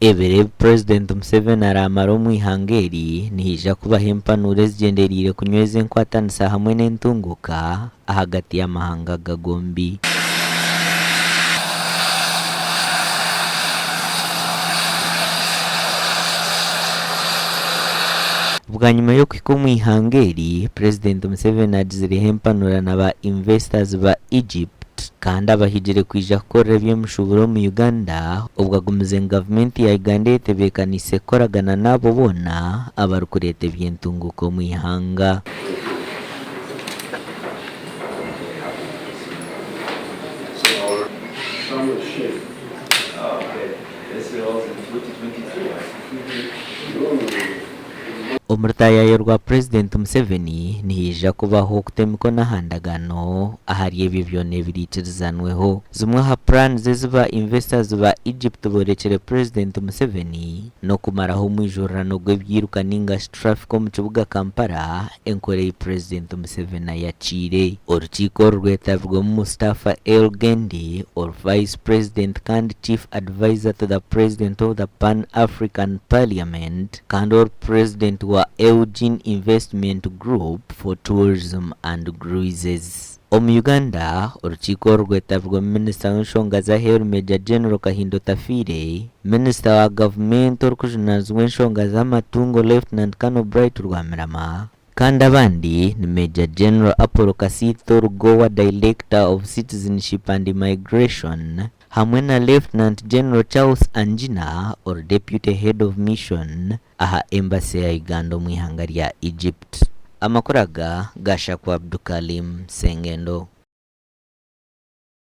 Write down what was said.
Ebiro ebi Purezidenti Museveni araamare omu ihanga eri nihaija kubaho empanuro ezigyendereire kunyweza enkwatanisa hamwe n'entunguuka ahagati y'amahanga aga gombi. Bwanyima y'okuhika omu ihanga eri, Purezidenti Museveni agizireho empanura na ba investors ba Egypt kandi abahigire kwija kukorera eby'emishuuburo omu Uganda obwo agumize ngu gavumenti ya Uganda eyetebeekaniise kukoragana n'abo boona abarikureeta eby'entunguuka omu ihanga. Omu rutaayaayo rwa Purezidenti Museveni nihaija kubaho okuta emikono aha ndagaano ahari ebyo byona ebiriikirizanweho. Zimwe aha puraanizi ezi ba investors ba Egypt boorekire Purezidenti Museveni n'okumaraho omwijurirano gw'ebyiruka ningashi traffic omu kibuga Kampala, enkora ei Purezidenti Museveni ayakiire. Orukiiko oru rwetabirwemu Mustafa El Gendy, ori Vice President kandi Chief Advisor to the President of the Pan African Parliament, kandi ori Purezidenti wa Elgin Investment Group for Tourism and Cruises. Omu Uganda, orukiiko oru rwetabirwemu Minisita w'enshonga z'aheeru Major General Kahinda Otafiire, Minisita wa gavumenti orikujunaanizibwa enshonga z'amatungo Lieutenant Colonel Bright Rwamirama kandi abandi ni Major General Apollo Kasiita ori Goa Director of Citizenship and Immigration hamwe na Lieutenant General Charles Angina ori Deputy Head of Mission aha Embassy ya Uganda omu ihanga rya Egypt. Amakuru aga gashakwa Abdukalim Sengendo.